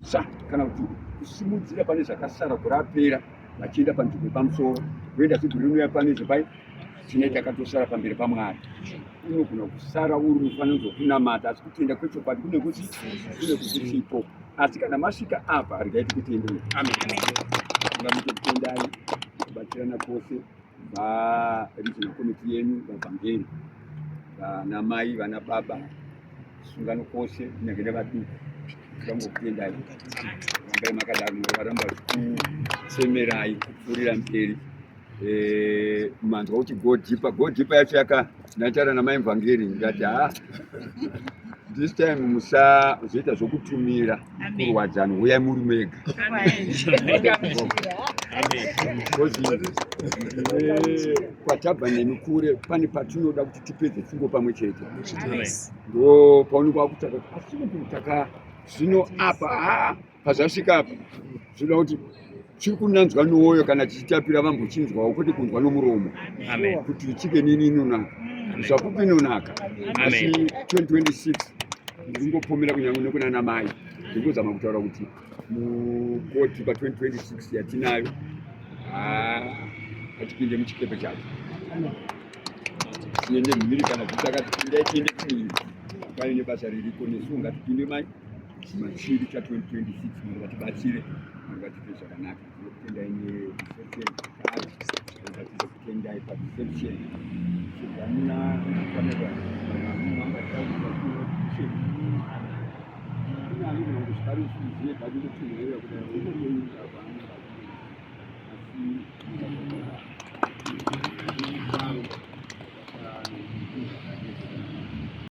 Sa kana kuti kusimudzira pane zvakasara gore apera vachienda panzvimbo yepamusoro voenda segore rinouya pane zvepai tine takatosara pamberi pamwari unogona kusara uri mufananidzo wekunamata asi kutenda kwechokwadi kune kuti kune kusipo asi kana masvika apa regai tikutendei amen kubatsirana kwose varegional committee yenyu vavhangeri vana mai vana baba sungano kwose kunyange nevaduku tangokutendai rambai makadaro varamba vachikusemerai kupfuurira mberi eh, manzwa kuti go deeper go deeper yacho yaka ndataura namai mvangeri ndikati ha this time musazoita zvokutumira kurwadzano huyai muri mega kwatabva nemi kure pane patinoda kuti tipedze tsingo pamwe chete ndo paunenge wakutsvaka kuti asi kutaka zvino apa haa pazvasvika apa zvinoda kuti chiri kunanzwa nowoyo kana chichitapira vambochinzwawo kwete kunzwa nomuromo kuti chicken ini inonaka zvapupu inonaka asi 2026 ndingopomera kunyange nekunana mai ndingozama kutaura kuti mukoti pa 2026 yatinayo hatipinde muchikepe chacho tiende mhiri kana kuti takati pindai tiende kumhiri paine basa ririko nesu ngatipinde mai machiri cha 2026 Mwari vatibatsire Mwari vatipe zvakanaka tinokutendai nereception tinokutendai pareception zvamuna kufanirwa